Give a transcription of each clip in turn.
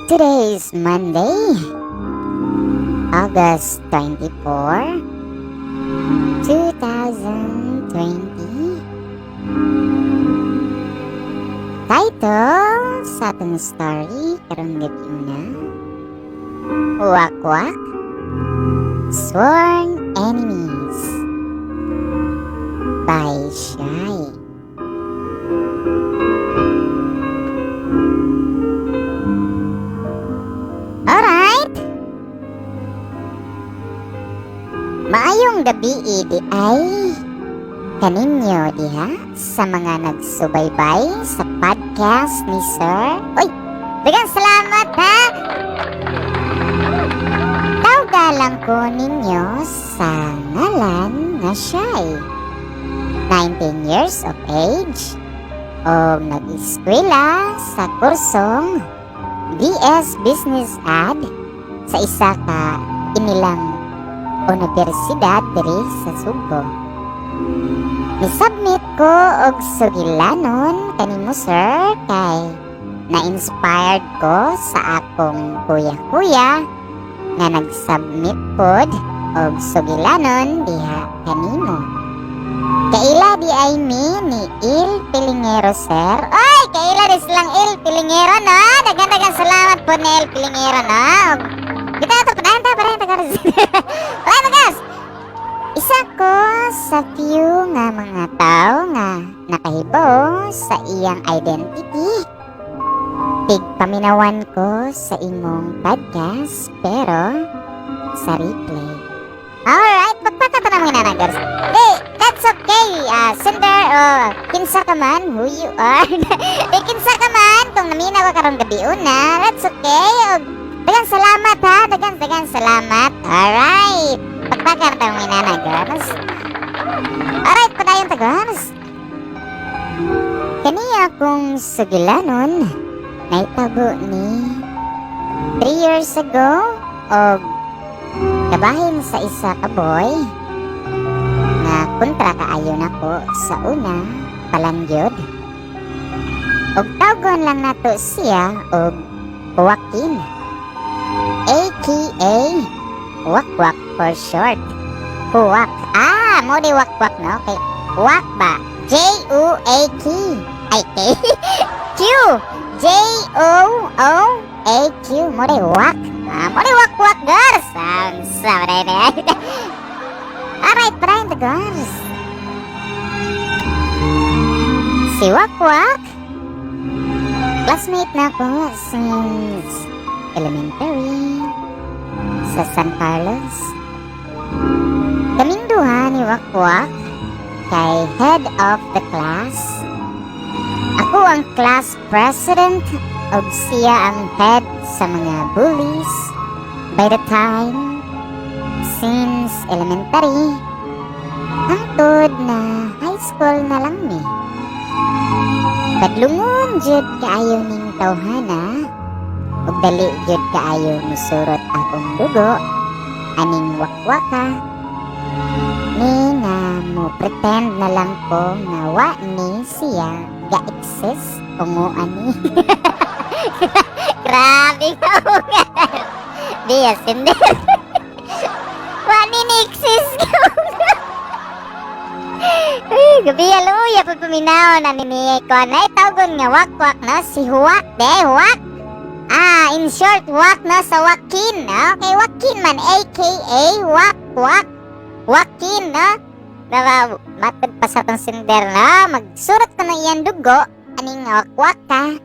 Today is Monday, August 24, 2020. Title sa atong story karong gabi una: Wakwak, Sworn Enemies by Shy. Alright! Maayong gabi di ay kaninyo diha sa mga nagsubaybay sa podcast ni Sir. Uy, daghang salamat ha! Tawgalang ko ninyo sa ngalan nga Shy. 19 years of age o nag-eskwela sa kursong BS Business Ad sa isa ka inilang universidad diri sa Sugbo. Nisubmit ko og sugilanon kanimo, sir, kay na-inspired ko sa akong kuya-kuya nga nag-submit pod og sugilanon diha kanimo. Kaila di ay mi ni Il Pilingero, sir. Ay, kaila di silang Il Pilingero, no? Daghan-daghan salamat po ni Il Pilingero, no? Kita ito, padahan ta, padahan ta, guys. Padahan ta, guys. Isa ko sa few nga mga tao nga nakahibaw sa iyang identity. Tigpaminawan ko sa imong podcast pero sa replay. Alright, pagpakata na mga nanagars. Hey, that's okay. Sender, oh, kinsa ka man, who you are. Eh, kinsa ka man, kung naminaw ka karong gabi una, that's okay. Og, dagan salamat ha, dagan, dagan salamat. Alright, pagpaka na mga nanagars. Alright, padayon tagars. Kaniya akong sugilanon, naitabo ni 3 years ago, og kabahin sa isa ka boy nga kontra kaayo nako sa una palangyod. Og tawgon lang nato siya og Joaquin, aka Wakwak for short. Huwak. Ah, mo di Wakwak, no? Kay Wak ba? J U A K. Ay, K. Q. J O O A Q. Mo di Wak. Ah, mo di Wakwak, girls. Ang sa na. Alright, padayon ta, girls. Si Wakwak, classmate na ako since elementary sa San Carlos. Kaming duha ni Wakwak kay head of the class. Ako ang class president ug siya ang head sa mga bullies. By the time, since elementary, hangtod na high school na lang mi. Padlungon jud kaayo ning tawhana ug dali jud kaayo musurot akong dugo aning wakwaka ni nga mo pretend na lang ko nga wa ni siya ga-exist ungo ani. Grabe ka unga. Di asinder. Wa ni ni-exist ka unga. Ay, gabi aluya pa paminaw na ni ko na tawgon nga Wakwak, no, si Huwak de Huwak. Ah, in short, Wak, no, sa Joaquin, no? Kay Joaquin man, aka Wakwak. Joaquin, no? Diba, matod pa sa tong sender, no? Magsurot ko ng iyang dugo, aning Wakwak ka.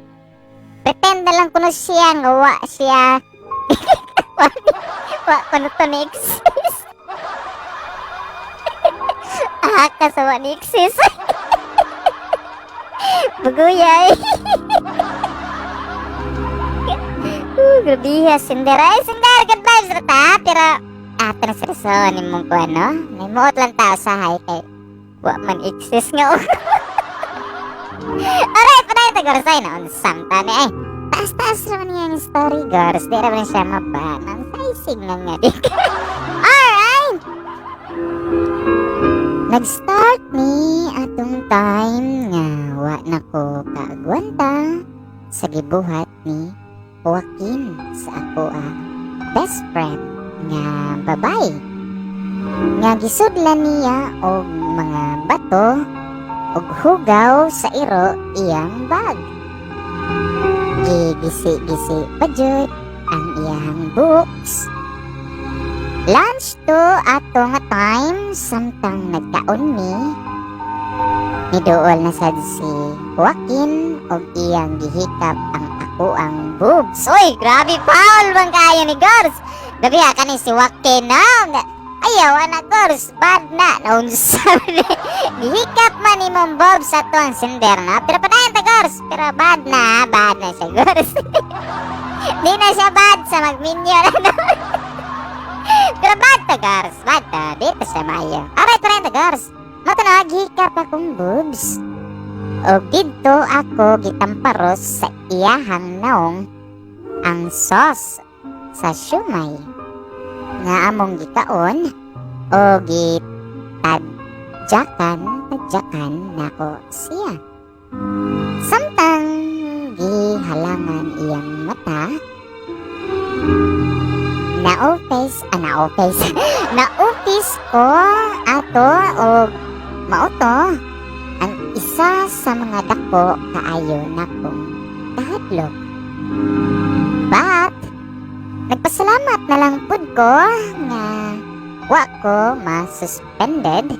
Pretend na lang kuno siya nga wa siya. Wa kuno to ni exist. Ah, ka sa wa ni exist. Buguyay. Grabe ha, sender. Ay, sender, good vibes ra ta. Pero, ah, na seryoso, ni mong kuha, no? May muot lang tao sa hay kay wa man exist nga. Alright, padayon ta, girls. Ay, naunsam ta ni ay. Taas-taas naman niya ang story, girls. Di naman siya maba. Nang sizing na nga di. Alright! Nag-start ni atong time nga wa na ko kaagwanta sa gibuhat ni Joaquin sa ako best friend nga babae nga gisudlan niya og mga bato og hugaw sa iro iyang bag. Gigisi-gisi pa jud ang iyang books. Lunch to ato nga time, samtang nagkaon mi, niduol na sad si Joaquin og iyang gihikap ang ako ang boobs. Uy, grabe, foul man kaayo ni, Gors. Grabe ha, kani si Joaquin na. Ayaw, ana, Gors, bad na. Naunsa man ni. Gihikap man imong boobs ato ang sender na. Pero padayon ta, Gors. Pero bad na siya, Gors. Di na siya bad sa magminyo na. Pero bad ta, Gors. Bad ta. Di ta siya maayo. Alright, padayon ta, Gors. Mao to na, gihikap akong boobs. O didto ako gitamparos sa iyahang naong ang sauce sa siomay nga among gikaon o gitadyakan tadyakan nako siya. Samtang gihalangan iyang mata, na-office, ah, na-office, na-office ko ato og mao to ang isa sa mga dako kaayo nakong kahadlok. But nagpasalamat na lang pud ko nga wa ko ma-suspended.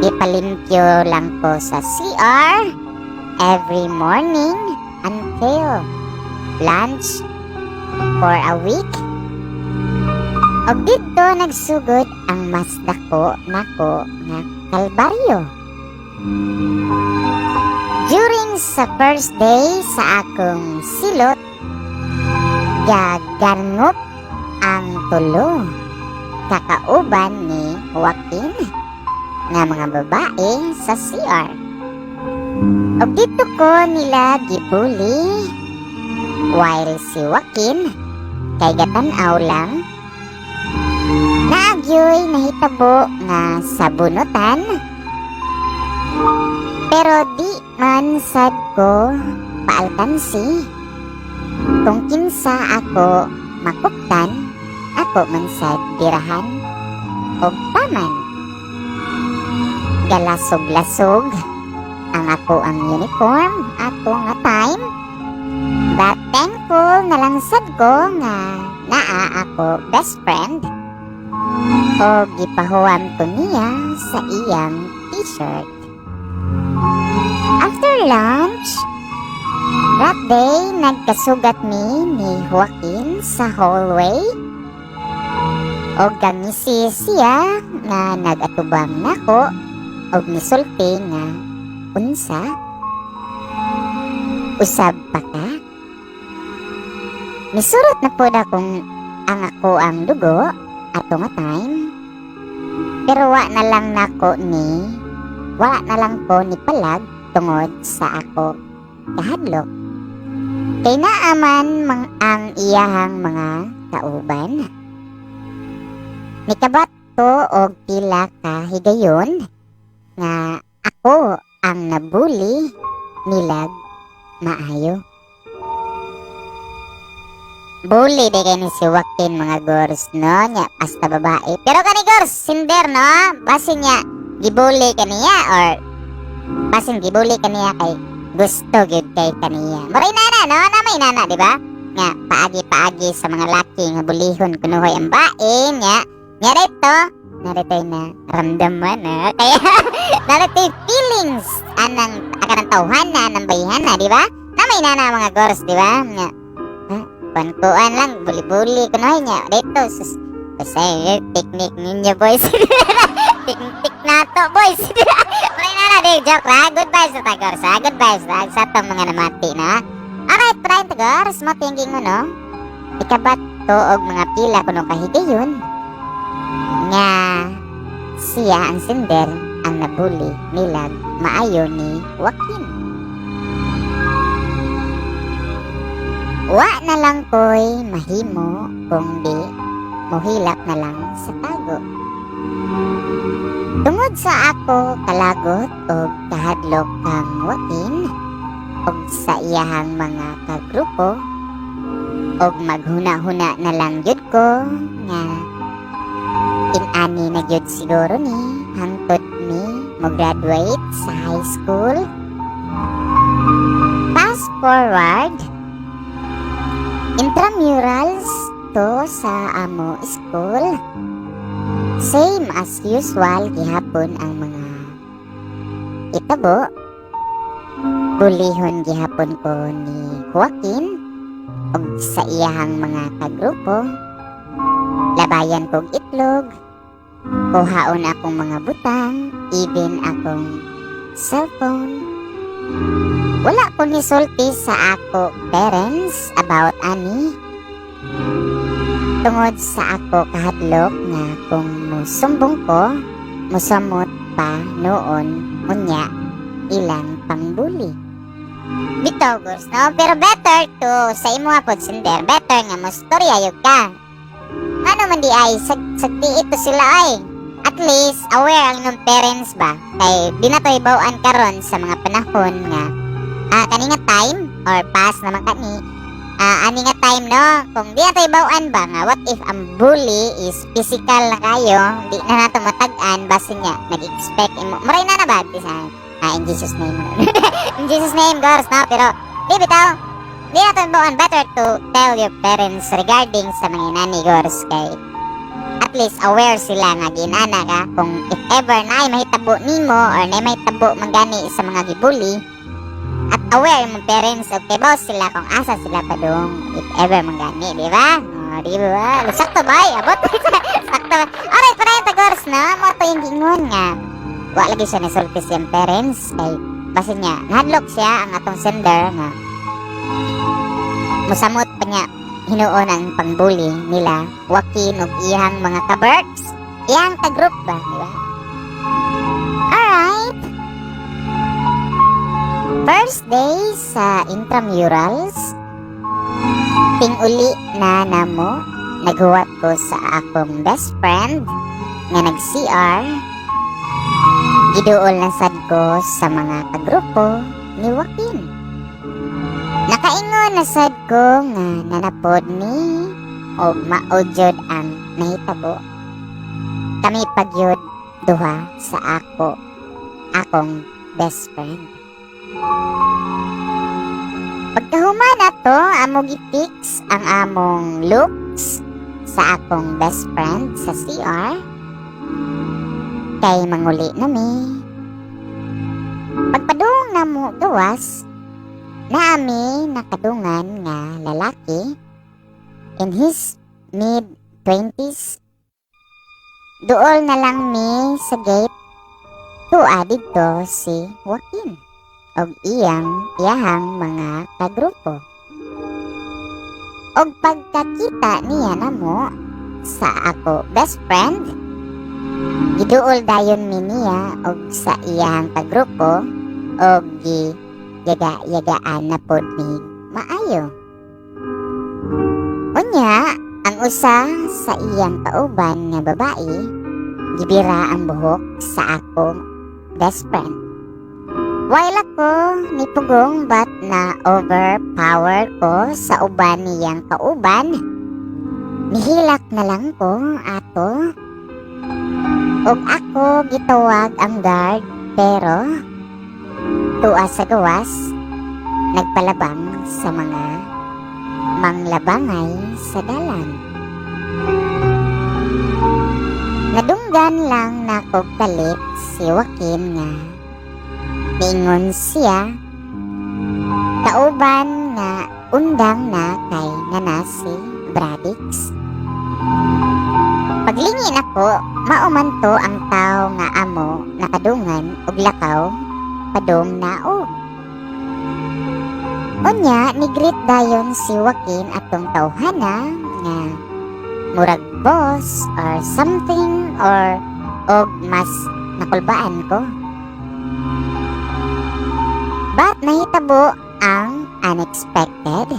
Ipalimpyo lang ko sa CR every morning until lunch for a week. Og didto nagsugod ang mas dako nako nga kalbaryo. During sa first day sa akong silot, gagangup ang tulo kakauban ni Joaquin nga mga babae sa CR. Og didto ko nila gibully while si Joaquin kay gatan-aw lang. Naa gyoy nahitabo nga sabunutan, pero di man sad ko paalkansi. Kung kinsa ako makuptan, ako man sad birahan og taman. Galasog-lasog ang ako ang uniform ato nga time. But thankful na lang sad ko nga naa ako best friend o gipahuwam ko niya sa iyang t-shirt. After lunch, that day, nagkasugat mi ni Joaquin sa hallway. O gangisi siya nga nag-atubang nako og nisulti nga, "Unsa? Usab pa ka?" Misurot na pod akong ang ako ang dugo ato nga time. Pero wa na lang ko ni palag tungod sa ako kahadlok. Kay naaman mang ang iyahang mga kauban. Nikabat to og pila ka higayon nga ako ang nabully nilag maayo. Bully di kay ni si Joaquin, mga gors, no, nya hasta babae. Pero kani, gors, sinder, no, basin niya gibully kaniya or basin gibully kaniya kay gusto gyud kay kaniya. Muray nana, no, na may nana, di ba? Nga paagi-paagi sa mga laki nga bulihon kunuhoy ang bae nya. Nya dito, narito'y na ramdaman na. Kaya narito'y feelings anang akanang tawhana ng bayhana, di ba? Na may nana, mga gors, di ba? Nga kuan lang, bully-bully kunuhay niya. Dito, sus, basta technique ninyo, boys. Tik na to, boys. May na di, joke ra. Good vibes na ta, gors, ha? Good vibes na. Sa atong mga namati na. Alright, try to, gors. Mo thinking mo, no? Ikabat to og mga pila kuno kahigayon nga siya ang sender ang nabully nilag maayo ni Joaquin. Wa na lang ko'y mahimo kung di mohilak na lang sa tago. Tungod sa ako kalagot og kahadlok kang Joaquin og sa iyahang mga kagrupo, Og maghuna-huna na lang gyud ko nga inani na gyud siguro ni hangtod mi mo graduate sa high school. Fast forward, intramurals to sa amo school. Same as usual gihapon ang mga itabo. Bulihon gihapon ko ni Joaquin ug sa iyahang mga kagrupo. Labayan kog itlog, kuhaon akong mga butang, even akong cellphone. Wala ko nisulti sa ako parents about ani. Tungod sa ako kahadlok nga kung musumbong ko, musamot pa noon unya ilang pangbully. Bitaw, Gors, no? Pero better to, sa imo pod, sender, better nga mo storya yun ka. Ano man di ay, sagdi ito sila ay. At least, aware ang inyong parents ba? Kay di na to ibawaan karon sa mga panahon nga, kani nga time, or past naman kani, ani nga time, no? Kung di na to ibawaan ba nga, what if ang bully is physical na kayo, di na nato matag-an, basin niya, nag-expect imo, maray na na ba? Di sa, in Jesus' name. In Jesus' name, girls, no? Pero, di bitaw, di na to ibawaan, better to tell your parents regarding sa mga inani, girls, kay at least aware sila nga ginana ka kung if ever na ay mahitabo nimo or na ay mahitabo man gani sa mga gibully at aware imong parents, okay ba sila kung asa sila padung if ever man gani, di ba? Oh, di ba? Sakto ba? Ay, abot. Sakto ba? Alright, padayon ta, girls, no? Mo to yung gingon nga wa lagi siya nisulti sa iyang parents kay basin niya nahadlok siya ang atong sender nga musamot pa niya hinuon ang pangbully nila Joaquin ug iyang mga kaberks, iyang ka-group ba, di ba? Alright, first day sa intramurals, ting-uli na namo, naghuwat ko sa akong best friend nga nag-CR. Giduol na sad ko sa mga kagrupo ni Joaquin. Nakaingon na sad ko nga nanapod ni og mao jud ang nahitabo. Kami pagyud duha sa akong best friend. Pagkahuman ato, amo gi-fix ang among looks sa akong best friend sa CR. Kay manguli nami. Pagpadung namo gawas, naami nakadungan nga lalaki in his mid-20s. Duol na lang mi sa gate. Tua didto si Joaquin og iyang iyahang mga kagrupo. Og pagkakita niya namo sa ako best friend, giduol dayon mi niya og sa iyang kagrupo og gi yaga-yagaan na pod mi maayo. Unya, ang usa sa iyang kauban nga babae, gibira ang buhok sa akong best friend. While ako ni pugong, but na overpower ko sa uban niyang kauban, nihilak na lang ko ato. Ug ako gitawag ang guard, pero tuwa sa gawas nagpalabang sa mga manglabangay sa dalan. Nadunggan lang nakog kalit si Joaquin nga niingon siya kauban nga undang na kay nana si Bradix. Paglingi nako, mao man to ang tao nga amo nakadungan og lakaw padong naog. Unya, ni-greet dayon si Joaquin atong tawhana nga murag boss or something or og mas nakulbaan ko. But nahitabo ang unexpected.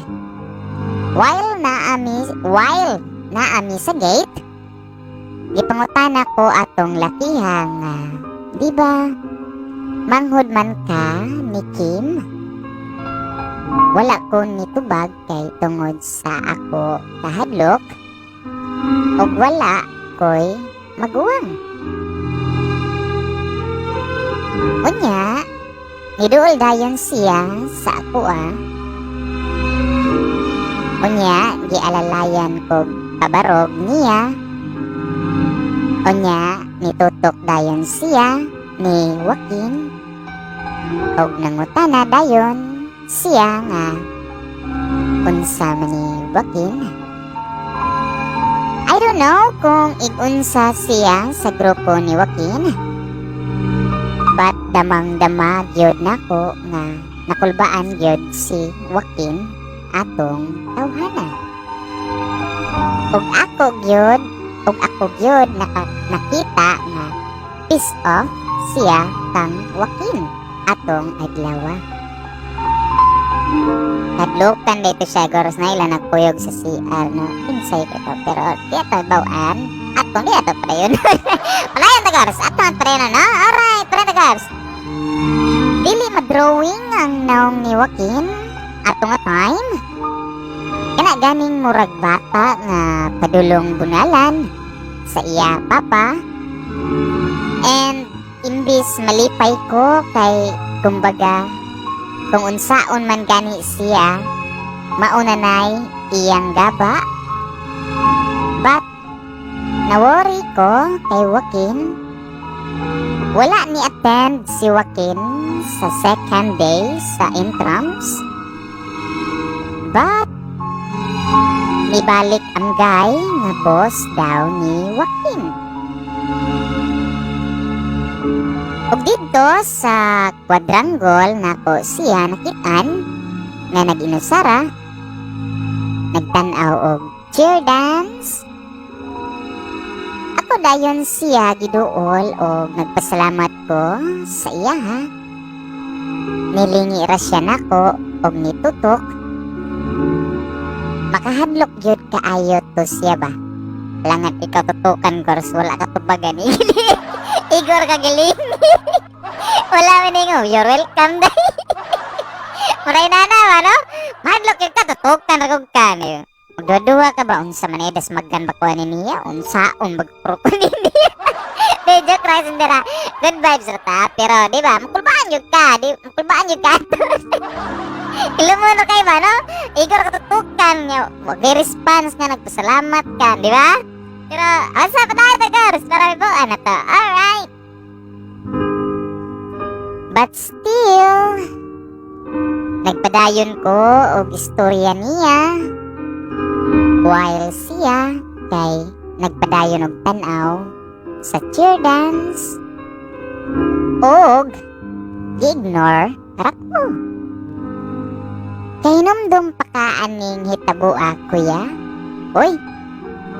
While naami sa gate, gipangutana ko atong lakiha nga, "Di ba manghod man ka ni Kim?" Wala ko nitubag kay tungod sa ako kahadlok ug wala ko'y maguwang. Unya, niduol dayon siya sa akoa. Unya, gialalayan kog pabarog niya. Unya, nitutok dayon siya ni Joaquin. Og nangutana dayon siya nga unsa man ni Joaquin. I don't know kung igunsa siya sa grupo ni Joaquin. But damang-dama gyud nako nga nakulbaan gyud si Joaquin atong tawhana. Ug ako gyud nakita nga pissed off siya kang Joaquin atong adlaw. Kadlukan dito siya goros na ila nagkuyog sa CR, no. Insight ito pero di ato bawaan atong di ato padayon. Padayon ta, gors, ato ang padayon, no. Alright, padayon ta, gors. Dili madrawing ang naong ni Joaquin ato nga time. Kana ganing murag bata nga padulong bunalan sa iya papa. And imbis malipay ko kay kumbaga kung unsaon man gani siya, mauna nay iyang gaba. But na-worry ko kay Joaquin. Wala ni attend si Joaquin sa second day sa intrams. But nibalik ang guy nga boss daw ni Joaquin. Ug didto sa quadrangle nako siya nakitaan nga nag-inusara, nagtan-aw og cheer dance. Ako dayon siya giduol og nagpasalamat ko sa iya ha. Nilingi ra siya nako og nitutok. Makahadlok gyud kaayo to siya ba. Langat ikaw tutukan, gors, wala ka tubagan. Igor ka giling. Wala man ingo, "You're welcome day." Maray na na ba, no? Mahadlok gyud ka tutukan ra kog ka ni. Magduha ka ba, unsa man das maggan ba ko ni niya? Unsaon bagpro ko ni niya? Di joke ra sindera. Good vibes ra ta, pero di ba, makulbaan gyud ka, di makulbaan gyud ka. Ilumon kay ba, no? Igor ka tutukan niya. Wag response nga nagpasalamat ka, di ba? Pero, asa pa tayo, tagars? Para po, ano to? Alright. But still, nagpadayon ko og istorya niya while siya kay nagpadayon og tan-aw sa cheer dance og gi-ignore ra ko. Kay numdum pa ka aning hitabua, kuya? Uy,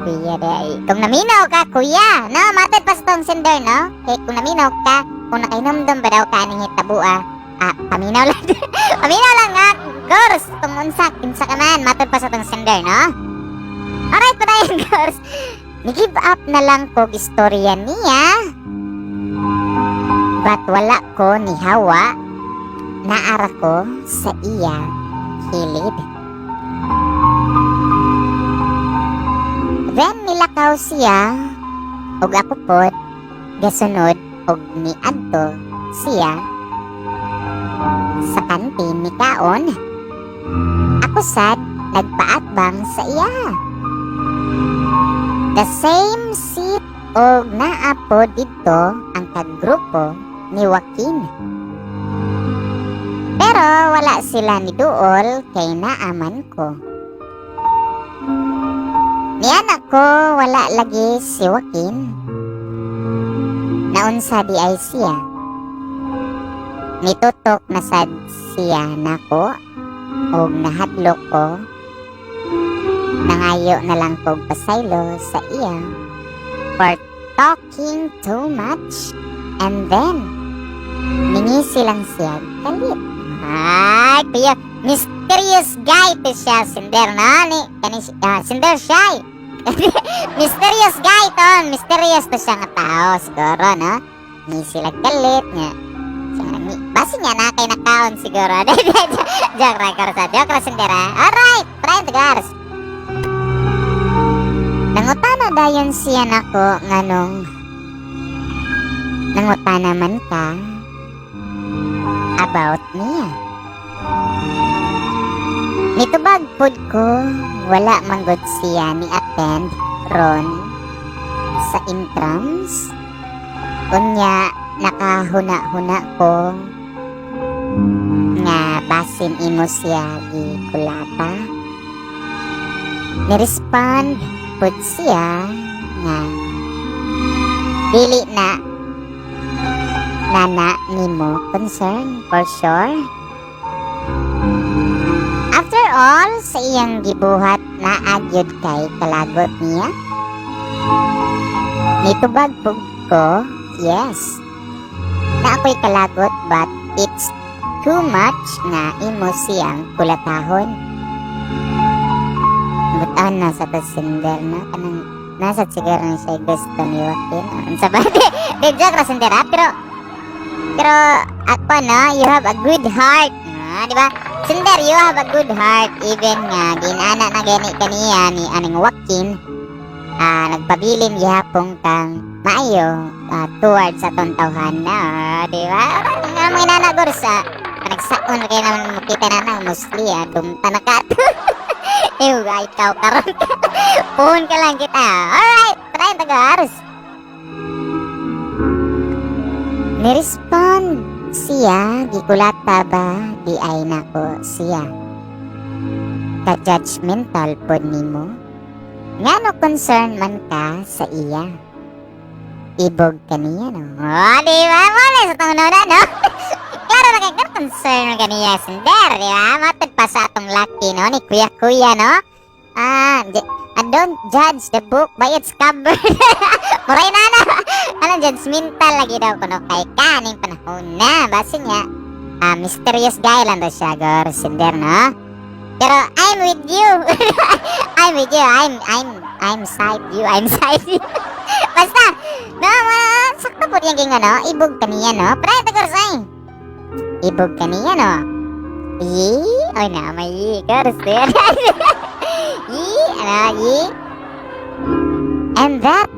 kuya day. Kung naminaw ka, kuya, no? Matod pa sa tong sender, no? Kay kung naminaw ka, kung nakahinumdum ba daw ka aning hitabua, ah, paminaw lang. Paminaw lang nga, girls. Kung unsa, kinsa ka man, matod pa sa tong sender, no? Alright, padayon, girls. Ni-give up na lang ko istorya niya. But wala ko ni hawa, naara ko sa iya kilid. Then nilakaw siya ug ako pod gasunod og niadto siya sa kantin ni kaon. Ako sad nagpaatbang sa iya. The same seat og naa po didto ang kagrupo ni Joaquin. Pero wala sila ni duol kay naaman ko. Niana ko wala lagi si Joaquin. Naunsa di ay siya. Nitutok na sad siya nako og nahadlok ko. Nangayo na lang kog pasaylo sa iya for talking too much and then ningisi lang siya kalit. Ay, kuya, mysterious guy to siya, sender na ni kani sender shy. Mysterious guy to, mysterious to siya nga tao siguro, no? Ngisi lang kalit nga. Basi nga na kay nakaon siguro. Joke ra, Gors. Joke ra, sender. Alright, try to, Gors. Nangutana dayon siya nako nganong nangutana man ka about niya. Nitubag pud ko, wala manggod siya ni attend ron sa intrams. Unya nakahuna-huna ko nga basin imo siya gikulata. Ni-respond pud siya nga dili na nana nimo concern for sure. After all, sa iyang gibuhat na agyod kay kalagot niya. Nitubag pud ko, yes. Na ako'y kalagot, but it's too much nga imo siyang kulatahon. Butan na sa sender na kanang nasa siguro na siya gusto ni Joaquin. Unsa ba? Di joke ra, sender ha, pero ako no, you have a good heart. Ah, di ba? Sender, you have a good heart even nga ginana na gani kaniya ni aning Joaquin. Ah, nagpabilin gihapon kang maayo towards sa atong tawhana, di ba? Nga mga inana gor sa nagsaon kay naman makita na na mostly dumta na ka. Ew, ay ikaw karon. Puhon ka lang kita. Alright, try tagars. Ni-respond siya, gikulata ba, di ay nako siya. Ka-judgmental pod nimo. Ngano concern man ka sa iya? Ibog ka niya, no? Oh, di ba? Wala sa tong na, no? Klaro na kay kan concern ka niya, sender, di ba? Matod pa sa atong laki, no? Ni kuya-kuya, no? Ah, don't judge the book by its cover. Muray na na. Ano, judgmental lagi daw kuno kay kaning panahon na. Base niya, mysterious guy lang daw siya, gor, sender, no? Pero I'm with you. I'm with you. I'm side you. I'm side you. Basta, no, sakto po yung gingo, no? Ibog kaniya, no? Pre, tagor say. Ibog kaniya, no? Yi, oy na, may yi, gors. Yi, ano, yi. And that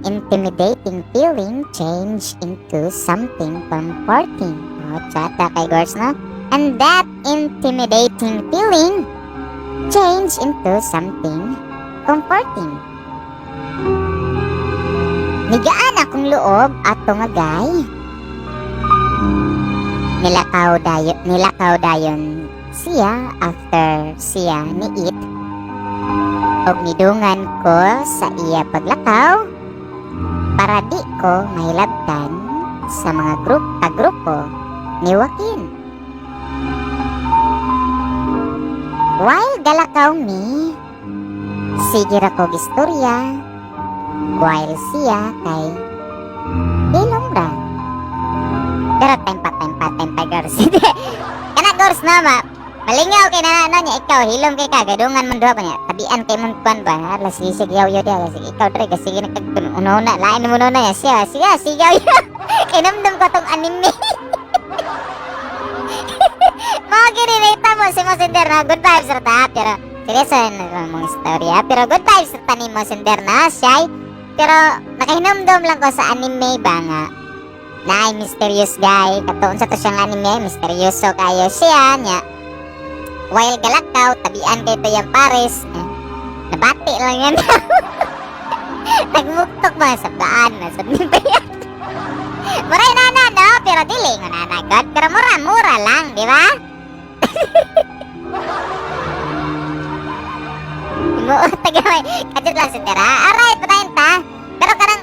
intimidating feeling changed into something comforting. Oh, chata kay Gors, no? And that intimidating feeling changed into something comforting. Nigaan akong loob ato nga gay. Nilakaw dayon siya after siya ni eat. Og nidungan ko sa iya paglakaw para di ko mahilabtan sa mga group kagrupo ni Joaquin. While galakaw mi, sige ra ko istorya while siya kay hilom ra. Pero time pa, girls. Kana girls na ma malingaw kay na no niya, ikaw hilom kay ka gadungan man duha pa niya tabian kay man kuan ba, hala, sige sige yaw yaw diya, sige ikaw dre sige nagkag una lain mo na niya siya sige sige yaw kay namdam ko tong anime. Mga ginilita mo si mo sender na good vibes ra ta, pero seryoso na mong istorya, pero good vibes ra ta nimo, sender na shy, pero nakahinumdum lang ko sa anime ba nga na ay mysterious guy kato unsa to siyang anime, misteryoso kayo siya nya while galakaw tabian kay to yung pares eh, nabati lang yan, nagmuktok ba sa daan na sa yan. Muray na na no, pero dili nga na na god, pero mura mura lang, di ba? Mo tagamay kadiyot lang sendera. Alright, patayin ta, pero kanang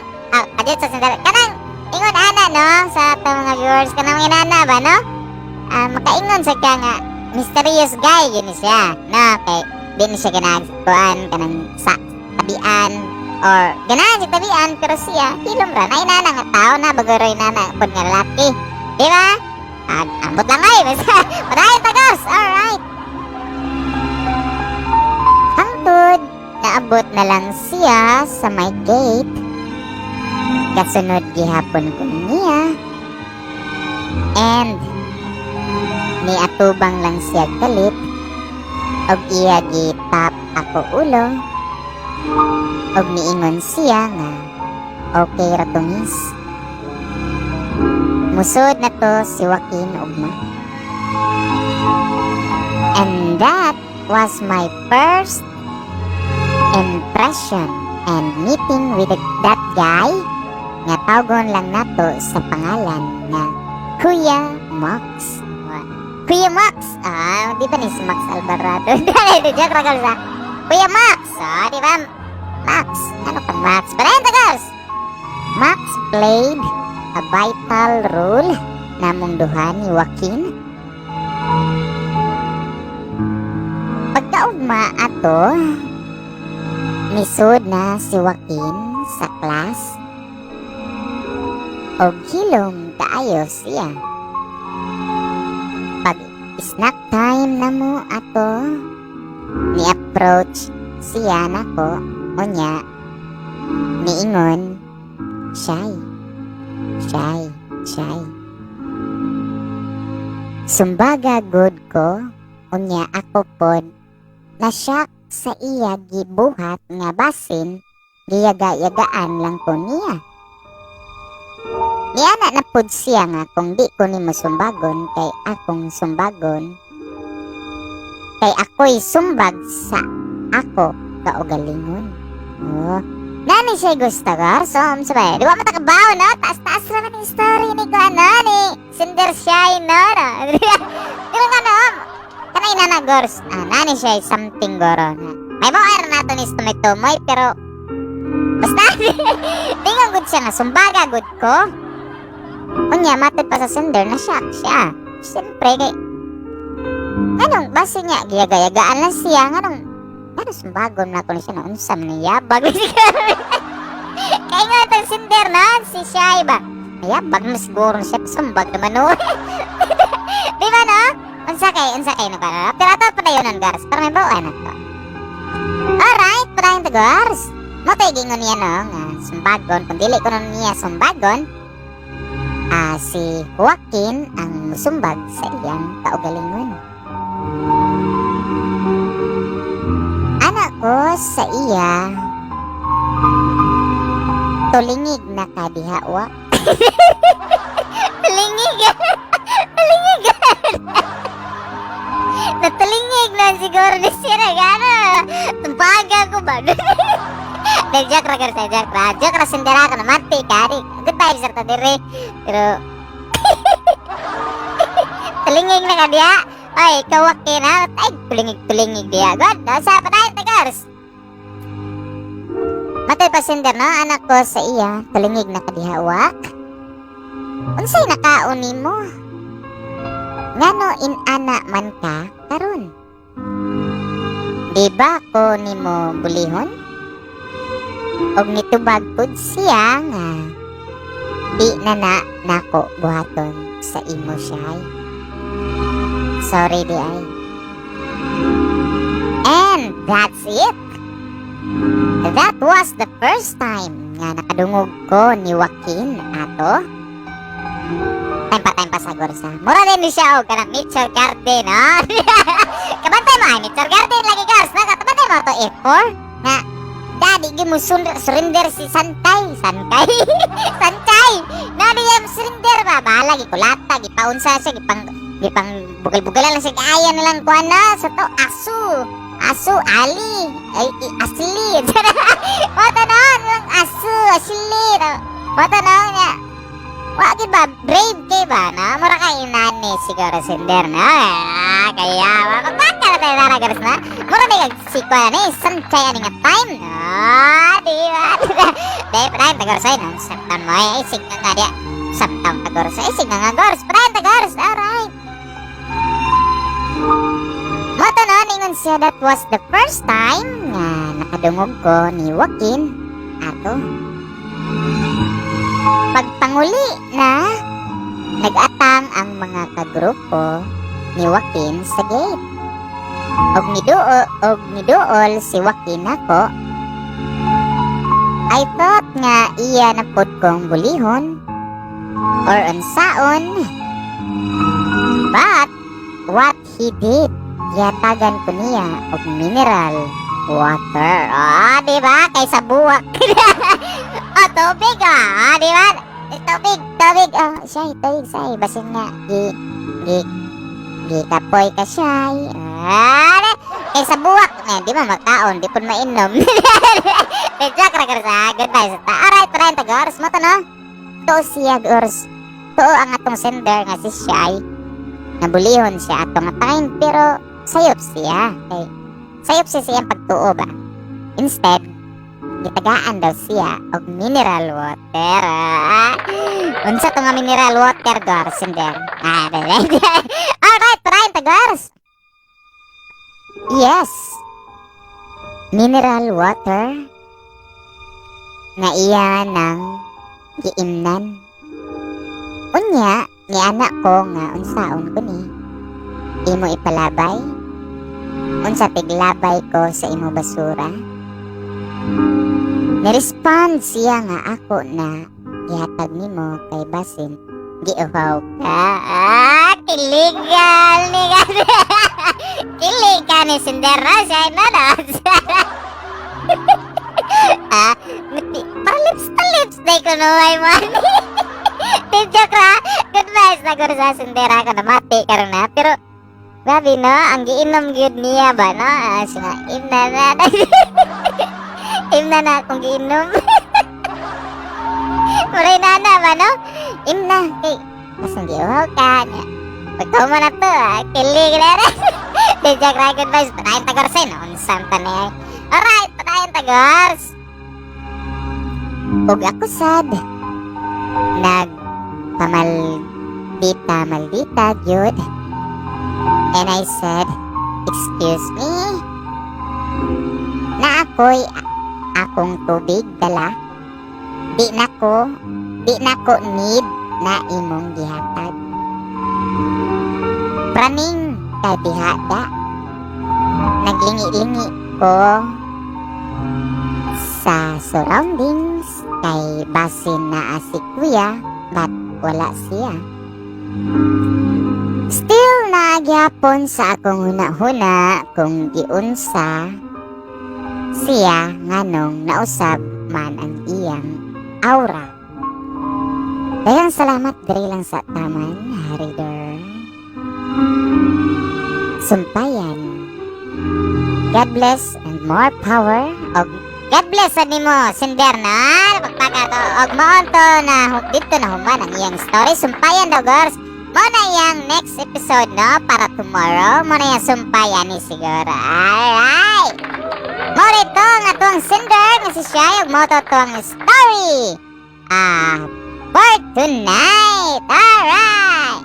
kadiyot sa sendera kanang ingon ana no sa atong mga viewers, kanang inana ba no, makaingon sa ka nga mysterious guy yun ni siya no, kay di ni siya ganahan kuan kanang sa tabian or ganahan siya tabian, pero siya hilom ra na inana nga tao na bagoy inana pod nga lalaki, di ba? Ambot lang ay basta padayon tagos. Alright, hangtod naabot na lang siya sa my gate, kasunod gihapon ko niya. niya. And niatubang lang siya galit og iya gi-tap ako ulo og niingon siya nga okay ra to, miss. Musod na to si Joaquin ugma. And that was my first impression and meeting with that guy nga tawgon lang nato sa pangalan nga Kuya Max. Kuya Max! Ah, di ba ni si Max Alvarado? Di joke ra sa Kuya Max! Ah, di ba? Max! Ano ka, Max? Padayon, girls! Max played a vital role namong duha ni Joaquin. Pagkaugma ato, misud na si Joaquin sa class og hilom kaayo siya. Pag snack time na mo ato, ni-approach siya nako, unya niingon, "Shy, shy, shy." Sumbaga gud ko, unya ako pod na-shock sa iya gibuhat nga basin giyaga-yagaan lang ko niya. Niana na pud siya nga kung di ko nimo sumbagon kay akong sumbagon, kay ako'y sumbag sa ako kaugalingon. Oh. Nani siya gusto ko? So, sabay, di ba matakabaw, no? Taas-taas naman yung story ni ko, ano, ni Cinder Shy, no? No? Di ba nga, no? Kanay na na, Gors. Ah, nani siya something, goro. Na. May mo na nato ni tumoy-tumoy, pero basta, tingon gud siya nga, sumbaga gud ko. Unya, matod pa sa sender, na shock siya. Siyempre, kay, anong, base niya, giyagayagaan lang siya, nganong sumbagon na ko ni siya, na unsa man ni yabag. Kaya nga itong sender na, si Shai ba? Yabag na siguro siya, sumbag naman no. Di ba no? Unsa kay no ka? Pero ato pa dayon guys, pero may bawaan na to. Alright, padayon to, guys. Mo tay gingon niya no, nga sumbagon, kung dili ko nun niya sumbagon, ah, si Joaquin ang musumbag sa iyang kaugalingon. Ana ko sa iya, "Tulingig na ka diha wa." Tulingig. Tulingig. Natulingig na siguro ni siya na gana. Tumpaga ko ba? Del joke ra sa joke ra. Joke ra sindera ka na mati ka. Di. Good vibes ra ta dire. Pero tulingig na ka diha. Ay, kawak na. Ay, tulingig-tulingig diha. God, nasa pa tayo, tagars. Matay pa sender no, anak ko sa iya, "Tulingig na ka diha, wak. Unsay nakaon nimo? Ngano inana man ka karon? Di ba ko nimo bulihon?" Og nitubag pud siya nga di na na nako buhaton sa imo, siyay. Sorry di ay. And that's it. That was the first time nga nakadungog ko ni Joaquin ato. Time pa sa gorsa. Mura din ni siya og kanang Nature Garden, ha? Kabantay mo ay Nature Garden lagi gars, na kabantay mo to F4 nga Daddy gi mo surrender si Santay, Santay. Santay. Na di mo surrender ba? Bahala gikulata, gipaunsa siya, gipang gipang bugal-bugalan lang siya kaya na lang kuan na sa to asu. Asu ali, ay asli. Mata na lang asu, asli. Mata na nga. Wa gid ba brave kay ba na mura kay inani siguro sender na ah, kaya mapaka na tayo nara garas na mura ni kag si kuan ni sanchay ani nga time ah, di ba? Di padayon ta gors ay no samtang mo ay sig nga dia samtang ta gors ay sig nga gors padayon ta gors. Alright. Mo to no, ningon siya that was the first time nga nakadungog ko ni Joaquin ato. Pagpanguli na, nag-atang ang mga kagrupo ni Joaquin sa gate. Og niduol si Joaquin nako. I thought nga iya na pod kong bulihon. or unsaon. But what he did, gihatagan ko niya og mineral water. Ah, di ba? Kaysa buwak. Oh, tubig ah, di ba? Tubig, tubig. Oh, siya, tubig say. Basin nga, gi kapoy ka siya. Ah, kaysa buwak. Eh, di mo magkaon, di pud mainom. Joke ra sa goodbye sa ta. Alright, padayon ta, gors. Mo to, no? Tuo siya, gors. Tuo ang atong sender nga si Shai. Nabulihon siya atong time, pero sayop siya. Kay sayop siya sa iyang pagtuo ba. Instead, gitagaan daw siya og mineral water. Ah. Unsa to nga mineral water, gors, sender? Ah, alright, padayon ta, gors. Yes. Mineral water nga iya nang giimnan. Unya, ni anak ko nga unsaon ko ni. Imo ipalabay? Unsa tiglabay ko sa imo basura? Nirespond siya nga ako na gihatag nimo kay basin giuhaw ka. Ah, kiligal ni kilig ka ni sendera siya na na. Ah, para lips to lips day ko no ay man. Di joke ra. Goodbye sa guro sa sendera ko namati karon na, pero grabe no, ang giinom gyud niya ba no? Ah, siya imna na. Imna na akong giinom. Muray na na ba no? Imna kay kasang giuhaw ka niya. Pagkaw mo na to, ah, kilig na rin. Di joke ra, goodbye. Padayon ta, gors, eh, no? Unsam ta ni. Alright, padayon ta, gors. Ug ako sad nag pamaldita maldita gyud. And I said, "Excuse me, na ako'y akong tubig dala. Di na ko need na imong gihatag." Praning kay bihada. Naglingi-lingi ko sa surroundings kay basin naa si kuya, but wala siya. Still nagyapon sa akong huna-huna kung giunsa siya nganong nausab man ang iyang aura. Daghang salamat, diri lang sa taman, reader. Sumpayan. God bless and more power. Og God bless sa nimo, sender na. Pagpaka to. Og moon to na dito na human ang iyang story. Sumpayan daw, girls. Mo na iyang next episode, no, para tomorrow. Mo na iyang sumpayan ni siguro. Alright. Mo rito nga tuang sender nga si Shai ug mo to tuang story. Ah, for tonight. Alright.